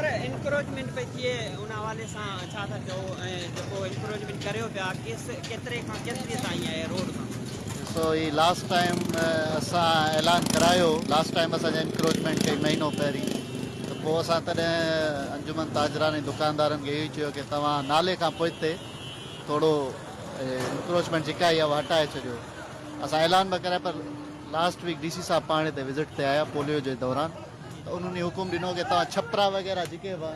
سر encroachment پئي ٿئي ان حوالي سان ڇا ٿا چئو ۽ جيڪو انڪروچمينٽ ڪريو پيا ڪيس ڪيتري کان ڪيتري تائين آهي روڊ کان. ڏسو هي لاسٽ ٽائيم اسان اعلان ڪرايو لاسٽ ٽائيم اسان جا انڪروچمينٽ ڪئي مهينو پهرين ته پوء اسان تڏهن انجمن تاجران ۽ دڪاندارن کي اهو ئي چيو ڪي توهان نالي کان پوئتي ٿورو انڪروچمينٽ جيڪا آئي آهي اها هٽائي ڇڏيو اسان اعلان به ڪرايو پر لاسٽ ويڪ ڊي سي صاحب پاڻ هتي وزٽ تي آيا پوليو جي دوران ته انهن ئي حڪم ڏنو ڪي توهان ڇپرا وغيره جيڪي به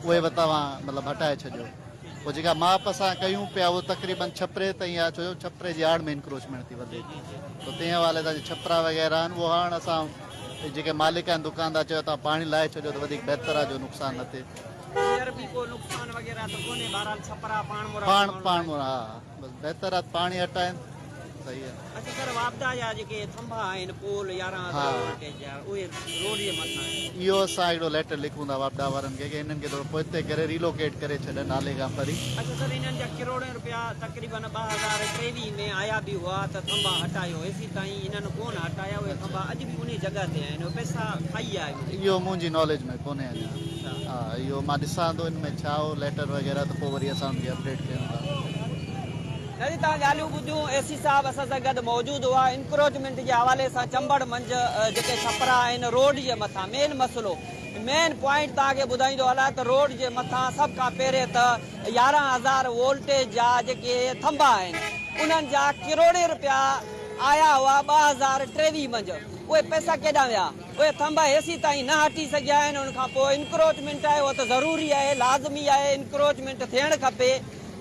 اهي به توهان مطلب هٽائي ڇڏيو پوء جيڪا ماپ اسان ڪيون پيا اهو تقريبن ڇپري تائين آهي ڇو جو ڇپري جي آڙ ۾ انڪروچمينٽ ٿي وڌي ته تنهن حوالي سان جي ڇپرا وغيره آهن اهو هاڻ اسان جيڪي مالڪ آهن دڪاندار چيو توهان پاڻي لاهي ڇڏيو ته وڌيڪ بهتر آهي جو نقصان نه ٿئي. هينئر به ڪو نقصان وغيره ته ڪونهي بهرحال ڇپرا پاڻ مراد پاڻ پاڻ مراد ها بس بهتر آهي ته پاڻي هٽائين. صحيح آ. اڇا سر واپڊا جا جيڪي ٿنڀا آهن پول 11000 وولٽيج جا اهي روڊ جي مٿان آهن. اهو اسان هڪڙو ليٽر لکون ٿا واپڊا وارن کي ڪي هنن کي ٿورو پوئتي ڪري ريلوڪيٽ ڪري ڇڏن نالي کان پري. اڇا سر انهن جا ڪروڙين روپيا تقريبن 2023 ۾ آيا به هئا ته ٿنڀا هٽايو هيسي تائين انهن ڪون هٽايا اهي ٿنڀا اڄ به انهي جڳهه تي آهن اهي پئسا کائي ويا آهن. اهو منهنجي ناليج ۾ ڪونهي اڃا. ها اهو مان ڏسان ٿو ان ۾ ڇا هو ليٽر وغيره ته پوء وري اسان ان کي اپڊيٽ ڪيون ٿا. ناظرين توهان ڳالهيون ٻڌيون اي سي صاحب اسان سان گڏ موجود هئا انڪروچمينٽ جي حوالي سان چمبڙ منجهه جيڪي ڇپرا آهن روڊ جي مٿان مين مسئلو مين پوائنٽ توهان کي ٻڌائيندو هلان ته روڊ جي مٿان سڀ کان پهرين ته 11000 وولٽيج جا جيڪي ٿنڀا آهن انهن جا ڪروڙين رپيا آيا هئا 2023 منجهه اهي پئسا ڪيڏانهن ويا اهي ٿنڀا هيسين تائين نه هٽي سگهيا آهن، ان کان پوء انڪروچمينٽ آهي اهو ته ضروري آهي، لازمي آهي، انڪروچمينٽ ٿيڻ کپي،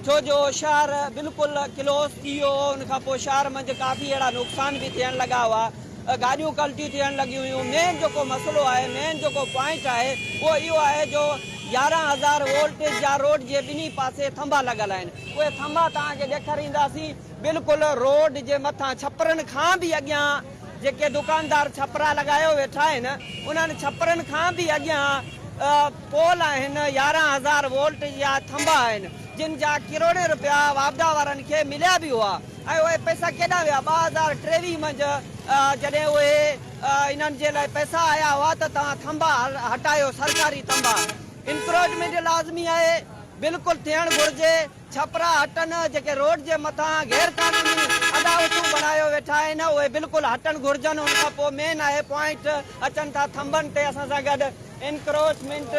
ڇو جو شهر بلڪل ڪلوز ٿي ويو هو، ان کان پوء شهر منجهه ڪافي اهڙا نقصان به ٿيڻ لڳا هئا، گاڏيون ڪلٽيون ٿيڻ لڳيون هيون، مين جيڪو مسئلو آهي، مين جيڪو پوائنٽ آهي اهو اهو آهي جو 11000 وولٽيج جا روڊ جي ٻنهي پاسي ٿنڀا لڳل آهن، اهي ٿنڀا توهان کي ڏيکارينداسين، بلڪل روڊ جي مٿان ڇپرن کان به اڳيان جيڪي دڪاندار ڇپرا لڳايو ويٺا آهن انهن ڇپرن کان به اڳيان پول آهن 11000 وولٽ جا ٿنڀا آهن جن جا ڪروڙين رپيا واپڊا وارن کي مليا به هئا ۽ اهي پئسا ڪيڏانهن ويا 2023 منجهه جڏهن اهي انهن جي لاء پئسا آيا هئا ته توهان ٿنڀا هٽايو سرڪاري ٿنڀا انڪروچمينٽ لازمي آهي بلڪل ٿيڻ گهرجي. ڇپرا هٽن، جيڪي روڊ جي مٿان غير قانوني اڏاوتون بڻايو ويٺا آهن، اهي بلڪل هٽڻ گهرجن، ان کان پوء مين آهي پوائنٽ اچن ٿا ٿنڀن تي اسان سان گڏ انڪروچمينٽ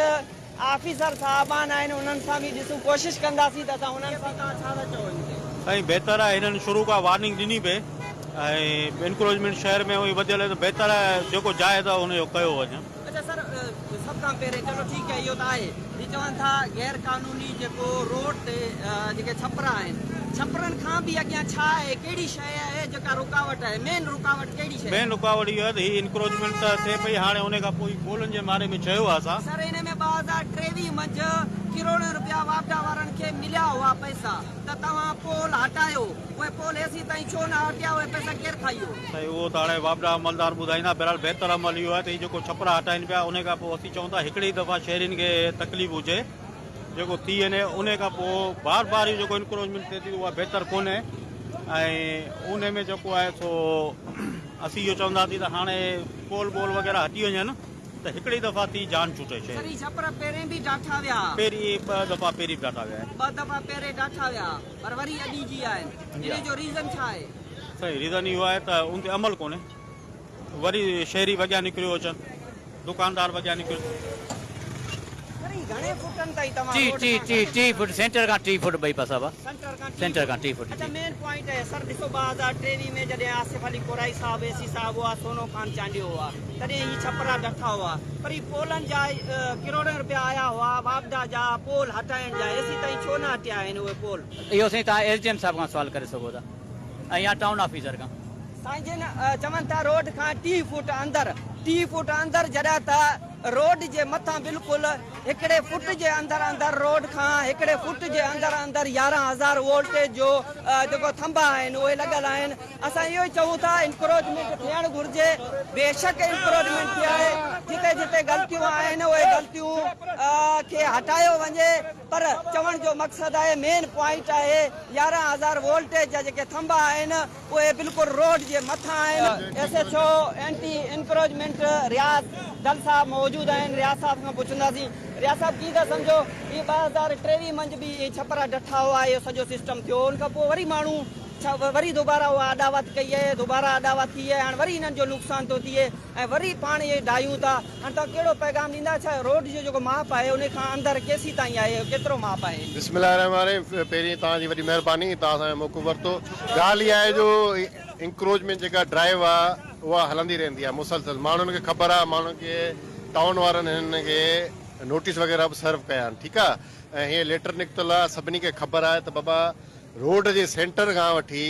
آفيسر صاحبان آهن انهن سان به ڏسون ڪوشش ڪنداسين ته اسان انهن سان توهان ڇا ٿا چئو ان تي. سائين بهتر آهي هنن شروع کان وارننگ ڏني پئي ۽ انڪروچمينٽ شهر ۾ اهي وڌيل آهي ته بهتر آهي جيڪو جائز آهي ان جو ڪيو وڃي. اچا سر سڀ کان پهرين چلو ٺيڪ آهي اهو ته آهي هي چون ٿا غير قانوني جيڪو روڊ تي جيڪي ڇپرا آهن ڇپرن کان به اڳيان ڇا آهي ڪهڙي شيء آهي جيڪا رڪاوٽ آهي مين رڪاوٽ ڪهڙي شيء مين رڪاوٽ اهو آهي ته هي انڪروچمينٽ ته ٿئي پئي هاڻي ان کان پوء پولن جي باري ۾ چيو آهي اسان. سر ان ۾ 2023 منجهه ڪروڙين رپيا واپڊا وارن کي مليا هئا پئسا ته توهان پول هٽايو اهي پول هيسين تائين ڇو نه هٽيا اهي پئسا ڪير کائي ويو. سائين اهو ته هاڻي واپڊا عملدار ٻڌائيندا بهرحال بهتر عمل اهو آهي ته هي جيڪو ڇپرا هٽائين پيا انهي کان پوء اسين چئون ٿا هڪڙي ئي دفعا شهرين کي تڪليف هجي جيڪو ٿي وڃي انهي کان پوء بار بار اهو جيڪو انڪروچمينٽ ٿئي ٿي اها بهتر ڪونهي ۽ انهي ۾ جيڪو آهي سو اسين اهو چونداسين ته هاڻي پول بول وغيره هٽي وڃن ته هڪڙي دفعا ٿي جان ڇٽي شهرين. سر هي ڇپرا پهرين به ڊاٺا ويا. پهرين ٻه دفعا پهرين به ڊاٺا ويا آهن. ٻه دفعا پهرين ڊاٺا ويا پر وري اڏيجي ويا آهن انهي جو ريزن ڇا آهي. سائين ريزن اهو آهي ته ان تي عمل ڪونهي وري شهري به اڳيان نڪريو اچن دڪاندار به اڳيان نڪريو ٽي ٽي ٽي ٽي فوٽ سينٽر کان ٽي فوٽ ٻئي پاسا با سينٽر کان ٽي فوٽ اچا مين پوائنٽ آهي سر ڏسو 2023 ۾ جڏهن آصف علي ڪورائي صاحب اي سي صاحب هئا سونو خان چانڊيو هئا تڏهن هي ڇپرا ڊٺا هئا پر هي پولن جا ڪروڙين رپيا آيا هئا واپڊا جا پول هٽائڻ جا ايسي تائين ڇو نه هٽيا آهن اهي پول. اهو سائين توهان ايس ڊي ايم صاحب کان سوال ڪري سگهو ٿا ۽ يا ٽائون آفيسر کان. سائين جن چون ٿا روڊ کان 30 فوٽ اندر 30 فوٽ اندر جڏهن ته روڊ جي مٿان بلڪل هڪڙي فوٽ جي اندر اندر روڊ کان هڪڙي فوٽ جي اندر اندر 11000 وولٽيج جو جيڪو ٿنڀا آهن اهي لڳل آهن اسان اهو ئي چئون ٿا انڪروچمينٽ ٿيڻ گهرجي بيشڪ انڪروچمينٽ ٿي آهي جتي جتي غلطيون آهن اهي غلطيون کي هٽايو وڃي. پر چوڻ جو مقصد آهي مين پوائنٽ آهي 11000 وولٽيج جا جيڪي ٿنڀا آهن اهي بلڪل روڊ جي مٿان آهن. S H O anti encroachment Riaz Dal صاحب موجود آهن رياض صاحب کان پڇنداسين رياض صاحب ڪيئن ٿا سمجهو هي 2023 منجهه به اهي ڇپرا ڊٺا هئا اهو سڄو سسٽم ٿيو ان کان پوء وري ماڻهو وري دوباره اها اڏاوت ڪئي آهي دوباره اڏاوت ٿي آهي هاڻ وري انهن جو نقصان ٿو ٿئي ۽ وري پاڻ اهي ڊاهيون ٿا هاڻ توهان ڪهڙو پيغام ڏيندا ڇا روڊ جو جيڪو ماپ آهي ان کان اندر ڪيسين تائين آهي ڪيترو ماپ آهي. بسم الله الرحمٰن الرحيم پهرين توهان جي وڏي مهرباني توهان اسان جو موقعو ورتو ڳالهه اها آهي جو انڪروچمينٽ جيڪا ڊرائيو آهي اها هلندي رهندي آهي مسلسل ماڻهن کي خبر آهي ماڻهن کي ٽائون وارن هنن کي نوٽيس وغيره به سرو ڪيا آهن ٺيڪ آهي ۽ هيئن ليٽر نڪتل آهي سڀني کي خبر آهي ته بابا روڊ جي سينٽر کان وٺي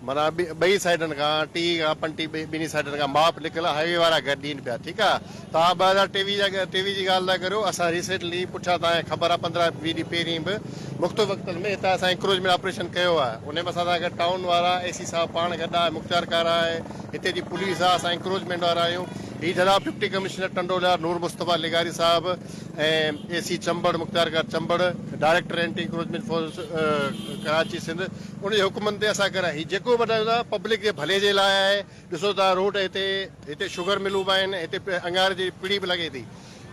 معنيٰ ٻئي سائيڊن کان ٽي کان پنٽي ٻنهي سائيڊن کان ماپ نڪل هاء وي وارا گهر ڏين پيا ٺيڪ آ توهان 2023 جا ٽيويهه جي ڳالهه ٿا ڪريو اسان ريسينٽلي پٺيان توهان کي خبر آ 15 20 ڏينهن پهرين به مختلف وقتن ۾ هتان اسان انڪروچمينٽ آپريشن ڪيو آ ان ۾ اسان سان گڏ ٽائون وارا اي سي صاحب پاڻ گڏ آ مختيار ڪار آهي هتي جي پوليس آ اسان انڪروچمينٽ وارا آهيون هي جناب ڊپٽي ڪمشنر ٽنڊو الهيار نور مصطفيٰ لغاري صاحب ۽ اي سي چمبڙ مختيار ڪار Chambar director anti encroachment force Karachi Sindh ان جي حڪمن تي اسان ڪرائي هي جيڪو به ٺاهيون ٿا پبلڪ جي ڀلي جي لاء آهي ڏسو ٿا روڊ هتي هتي شگر ملون به آهن هتي اڱار جي پڙي به لڳي ٿي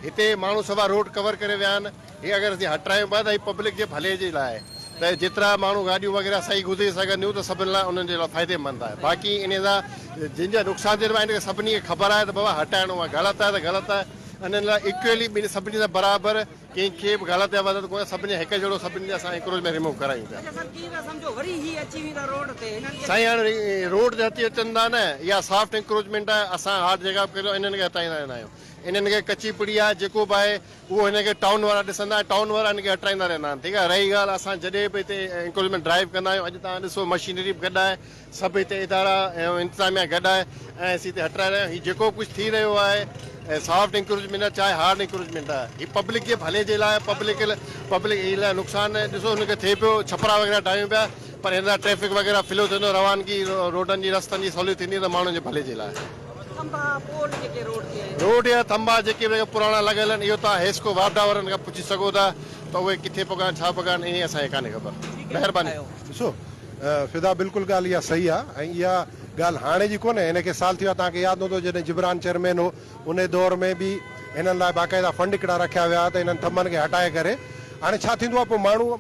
هتي ماڻهو سوا روڊ ڪور ڪري ويا آهن هي اگر اسين هٽرايون پيا ته هي پبلڪ جي ڀلي جي لاء آهي ته جيترا ماڻهو گاڏيون وغيره صحيح گذري سگهنديون ته سڀن لاء انهن جي لاء فائدي مند آهي باقي انهي سان جن جا نقصان ٿين پيا ان کي سڀني کي خبر آهي ته بابا هٽائڻو آهي غلط آهي ته غلط آهي انهن لاء ايڪوئلي ٻنهي سڀني سان برابر ڪنهن کي به غلط يا وڌ ڪونهي سڀني هڪ جهڙو سڀني جا اسان انڪروچمينٽ ريموو ڪرايون پيا. اڇا سر ڪيئن پيا سمجهو وري هي اچي ويندا روڊ تي هنن کي. سائين هاڻي روڊ تي هٿي اچن ٿا نه اها سافٽ انڪروچمينٽ آهي اسان هارڊ جيڪا به ڪريو انهن کي هٽائيندا رهندا آهيون انهن کي ڪچي پڙي آهي جيڪو به آهي اهو هن کي ٽائون وارا ڏسندا ۽ ٽائون وارا هن کي هٽرائيندا رهندا آهن ٺيڪ آهي رهي ڳالهه اسان جڏهن به هتي انڪروچمينٽ ڊرائيو ڪندا آهيون اڄ توهان ڏسو مشينري به گڏ آهي سڀ هتي ادارا ۽ انتظاميا گڏ آهي ۽ اسين هتي هٽرائي رهيا آهيون هي جيڪو به ڪجهه ٿي رهيو آهي سافٽ انڪروچمينٽ آهي چاهي هارڊ انڪروچمينٽ آهي هي پبلڪ جي ڀلي جي لاء پبلڪ پبلڪ هي لاء نقصان ڏسو هن کي ٿئي پيو ڇپرا وغيره ڊاهيون پيا پر هن سان ٽريفڪ وغيره فلو ٿيندو روانگي روڊن جي رستن جي سولي ٿيندي ته ماڻهن جي ڀلي جي لاء. ٿنڀا پول جيڪي روڊ تي آهن. روڊ جا ٿنڀا جيڪي به پراڻا لڳل آهن اهو توهان حيسڪو واپڊا وارن کان پڇي سگهو ٿا ته اهي ڪٿي پڳا آهن ڇا پڳا آهن انهي اسان کي ڪانهي خبر مهرباني. ڏسو فدا بلڪل ڳالهه اها صحيح آ ۽ اها ڳالهه هاڻي جي ڪونهي هن کي سال ٿي ويا توهان کي ياد هوندو جڏهن جبران چيئرمين هو انهي دور ۾ به هنن لاء باقاعده فنڊ هڪڙا رکيا ويا ته انهن ٿنڀن کي هٽائي ڪري هاڻي ڇا ٿيندو آ پوء ماڻهو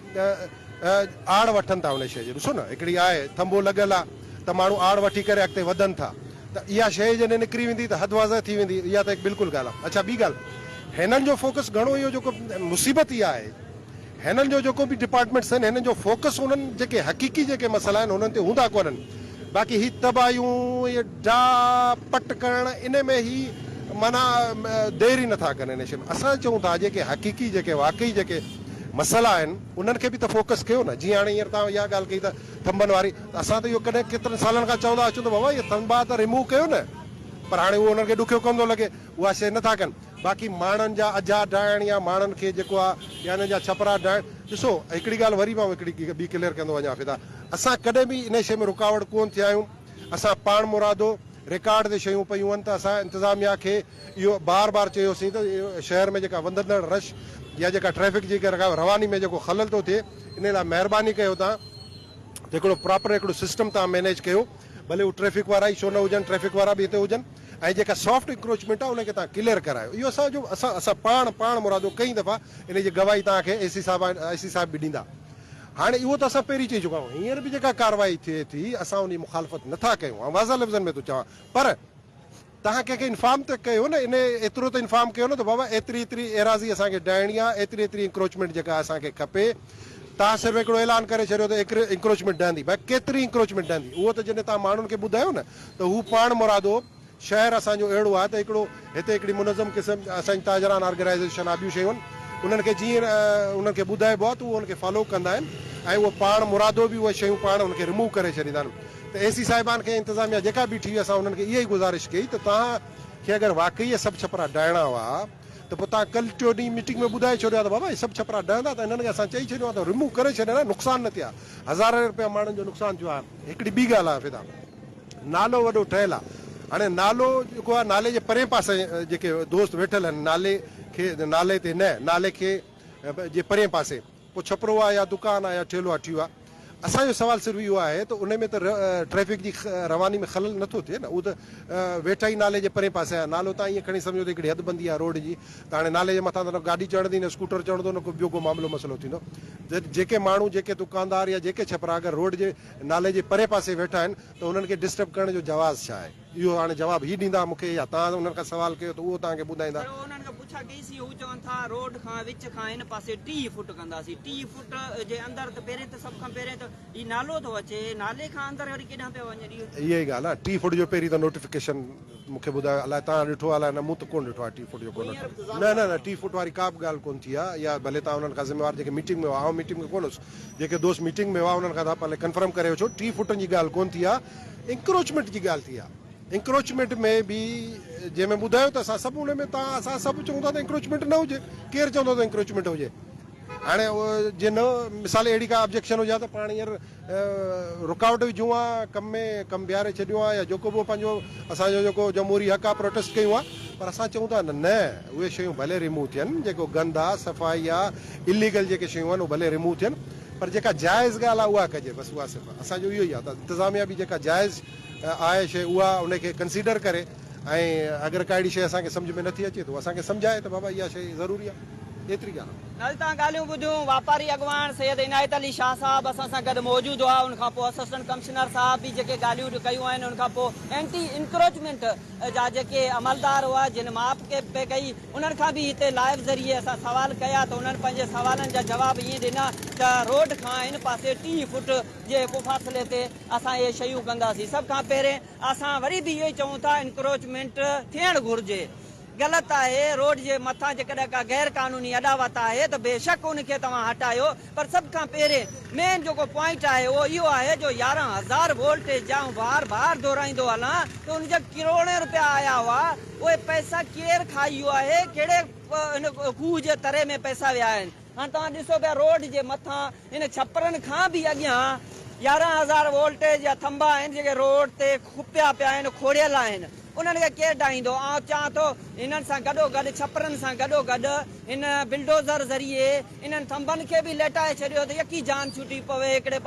آڙ وٺن ٿا ان شيء جي ڏسو نه هڪڙي آهي ٿنڀو لڳل آ ته ماڻهو آڙ وٺي ڪري اڳتي وڌن ٿا ته اها شيء جڏهن نڪري ويندي ته حد واضح ٿي ويندي اها ته هڪ بلڪل ڳالهه آ اڇا ٻي ڳالهه هنن جو فوڪس گهڻو اهو جيڪو مصيبت اها آهي هنن جو جيڪو به ڊپارٽمينٽس آهن هنن جو فوڪس انهن جيڪي حقيقي جيڪي مسئلا آهن انهن تي هوندا ڪونهن باقي هي تباهيون هي ڊاهه پٽ ڪرڻ ان ۾ هي معنيٰ دير ئي نٿا ڪن ان شيء ۾ اسان چئون ٿا جيڪي حقيقي جيڪي واقعي جيڪي مسئلا آهن انهن کي به ته فوڪس ڪيو نه جيئن هاڻي هينئر توهان اها ڳالهه ڪئي ته ٿنڀن واري ته اسان ته اهو ڪڏهن ڪيترن سالن کان چوندا اچون ته بابا اهي ٿنڀا ته ريموو ڪيو نه پر هاڻي اهو انهن کي ڏکيو ڪم ٿو لڳي اها شيء نٿا ڪن باقي ماڻهن جا اجها ڊاهڻ يا ماڻهن کي جيڪو آ يا انهن جا ڇپرا ڊاهڻ ڏسو هڪڙي ڳالهه وري مان هڪڙي ٻي ڪليئر ڪندو وڃان فدا اسان ڪڏهن به انهي شيء ۾ رڪاوٽ ڪون ٿيا آهيون اسان پاڻ مرادو رڪارڊ تي شيون پيون آهن ته اسان انتظاميا کي اهو بار بار چيوسين ته شهر ۾ جيڪا وڌندڙ رش يا جيڪا ٽريفڪ جي رواني ۾ جيڪو خلل ٿو ٿئي انهي لاء مهرباني ڪيو تان ته هڪڙو پراپر هڪڙو سسٽم تان مينيج ڪيو ڀلي هو ٽريفڪ وارا ئي ڇو نه هجن ٽريفڪ وارا به هتي هجن ۽ جيڪا سافٽ انڪروچمينٽ آهي ان کي توهان ڪليئر ڪرايو اهو اسان جو اسان اسان پاڻ پاڻ مرادو ڪئي دفعا ان جي گواهي توهان کي اي سي صاحب اي سي صاحب به ڏيندا هاڻي اهو ته اسان پهرين چئي چڪا آهيون هينئر به جيڪا ڪارروائي ٿئي ٿي اسان ان جي مخالفت نٿا ڪيون آئون واضح لفظن ۾ ٿو چوان پر توهان ڪنهن کي انفارم ته ڪيو نه ان ايترو ته انفارم ڪيو نه ته بابا ايتري ايتري ايراضي اسان کي ڊاهڻي آهي ايتري ايتري انڪروچمينٽ جيڪا اسان کي کپي توهان صرف هڪڙو اعلان ڪري ڇڏيو ته انڪروچمينٽ ڊهندي ڀاء ڪيتري انڪروچمينٽ ڊهندي اهو ته جڏهن توهان ماڻهن کي ٻڌايو نه ته هو پاڻ مرادو شهر اسان جو اهڙو آهي ته هڪڙو هتي هڪڙي منظم قسم اسان جي تاجران آرگنائيزيشن آهي ٻيون شيون آهن انهن کي جيئن انهن کي ٻڌائبو آهي ته اهو ان کي فالو ڪندا آهن ۽ اهو پاڻ مرادو به اهي شيون پاڻ ان کي رموو ڪري ڇڏيندا آهن ته اي سي صاحبان کي انتظاميا جيڪا بيٺي هئي اسان انهن کي اها ئي گذارش ڪئي ته توهان کي اگر واقعي اهي سڀ ڇپرا ڊاهڻا هئا ته پوء توهان ڪلهه ٽيون ڏينهن ميٽنگ ۾ ٻڌائي ڇڏيو ها ته بابا اهي سڀ ڇپرا ڊهندا ته انهن کي اسان چئي ڇڏيو ها ته رموو ڪري ڇڏين ها نقصان نه ٿئي ها هزارين رپيا ماڻهن جو نقصان ٿيو آهي هڪڙي ٻي ڳالهه آهي فدا نالو وڏو ٺهيل آهي هاڻي نالو جيڪو آهي نالي جي پرئين پاسي جيڪي دوست ويٺل آهن نالي کي نالي تي نه نالي کي جي پرئين پاسي. پوء ڇپرو آهي يا دڪان آهي يا ٺيلو آهي ٺيهو آهي. اسان جو سوال صرف اهو آهي ته ان ۾ ته ٽريفڪ جي رواني ۾ خلل نٿو ٿئي نه، اهو ته ويٺا ئي نالي جي پرئين پاسي آهي، نالو تان ائين کڻي سمجهو ته هڪڙي حد بندي آهي روڊ جي ته هاڻي نالي جي مٿان ته نه گاڏي چڙهندي نه اسڪوٽر چڙهندو نه ڪو ٻيو ڪو معاملو مسئلو ٿيندو. جيڪي ماڻهو جيڪي دڪاندار يا جيڪي ڇپرا اگر روڊ جي نالي جي پرئين پاسي ويٺا آهن ته انهن کي ڊسٽرب ڪرڻ جو جواز ڇا آهي؟ اهو هاڻي جواب هي ڏيندا مون کي يا توهان انهن کان سوال ڪيو ته اهو توهان کي ٻڌائيندا. پر انهن کان پڇا ڪئي سين هو چون ٿا روڊ کان وچ کان هن پاسي 30 فوٽ ڪنداسين 30 فوٽ جي اندر ته پهرين ته سڀ کان پهرين ته هي نالو ٿو اچي نالي کان اندر وري ڪيڏانهن پيا وڃن اهو. اها ئي ڳالهه آهي 30 فوٽ جو پهرين ته نوٽيفڪيشن مون کي ٻڌايو الائي توهان ڏٺو آهي الائي نه مون ته ڪونه ڏٺو آهي 30 فوٽ جو ڪو نوٽيفڪيشن نه نه نه 30 فوٽ واري ڪا به ڳالهه ڪونه ٿي آهي يا ڀلي توهان انهن کان ذميوار جيڪي ميٽنگ ۾ هئا آئون ميٽنگ ۾ ڪونه هوس جيڪي دوست ميٽنگ ۾ هئا انهن کان توهان ڀلي ڪنفرم ڪري وٺو 30 فوٽن جي ڳالهه ڪونه ٿي آهي انڪروچمينٽ جي ڳالهه ٿي آهي انڪروچمينٽ ۾ به جنهن ۾ ٻڌايو ته اسان سڀ ان ۾ تان اسان سڀ چئون ٿا ته انڪروچمينٽ نه هجي ڪير چوندو ته انڪروچمينٽ هجي هاڻي جي نه مثال اهڙي ڪا آبجيڪشن هجي ها ته پاڻ هينئر رڪاوٽ وجهون ها ڪم ۾ ڪم بيهاري ڇڏيون ها يا جيڪو به پنهنجو اسان جو جيڪو جمهوري حق آهي پروٽيسٽ ڪيون ها پر اسان چئون ٿا نه نه اهي شيون ڀلي ريموو ٿين جيڪو گند آهي صفائي آهي اليگل جيڪي شيون آهن اهي ڀلي ريموو ٿين پر جيڪا جائز ڳالهه آهي اها ڪجي بس اها صرف اسان جو اهو ئي آهي ته انتظاميا به جيڪا جائز آهي شيء اها ان کي ڪنسيڊر ڪري ۽ اگر ڪا اهڙي شيء اسان کي سمجهه ۾ نٿي اچي ته اها اسان کي سمجهائي ته بابا اها شيء ضروري آهي ايتري ڳالهه آهي. ناظرين توهان ڳالهيون ٻڌيون واپاري اڳواڻ سيد عنايت علي شاهه صاحب اسان سان گڏ موجود هئا ان کان پوء اسسٽنٽ ڪمشنر صاحب به جيڪي ڳالهيون ڪيون آهن ان کان پوء اينٽي انڪروچمينٽ جا جيڪي عملدار هئا جن ماپ پئي ڪئي انهن کان به هتي لائيو ذريعي اسان سوال ڪيا ته انهن پنهنجي سوالن جا جواب ائين ڏنا ته روڊ کان هن پاسي 30 فوٽ جي هڪ فاصلي تي اسان اهي شيون ڪنداسين سڀ کان پهرين اسان وري به اهو ئي چئون ٿا انڪروچمينٽ ٿيڻ گهرجي غلط آهي روڊ جي مٿان جيڪڏهن ڪا غير قانوني اڏاوت آهي ته بيشڪ ان کي توهان هٽايو پر سڀ کان پهرين مين جيڪو پوائنٽ آهي اهو اهو آهي جو 11,000 وولٽيج جا آئون بار بار دهرائيندو هلان ته ان جا ڪروڙين رپيا آيا هئا اهي پئسا ڪير کائي ويو آهي ڪهڙي ان کوهه جي تري ۾ پئسا ويا آهن هاڻ توهان ڏسو پيا روڊ جي مٿان ان ڇپرن کان به اڳيان 11,000 وولٽيج جا ٿنڀا آهن جيڪي روڊ تي کپيا پيا آهن کوڙيل آهن انهن کي ڪير ڊاهيندو؟ آئون چاهان ٿو هنن سان گڏوگڏ ڇپرن سان گڏوگڏ هن بلڊوزر ذريعي انهن ٿنڀن کي به ليٽائي ڇڏيو ته يڪي جان ڇٽي پوي هڪڙي پاسي.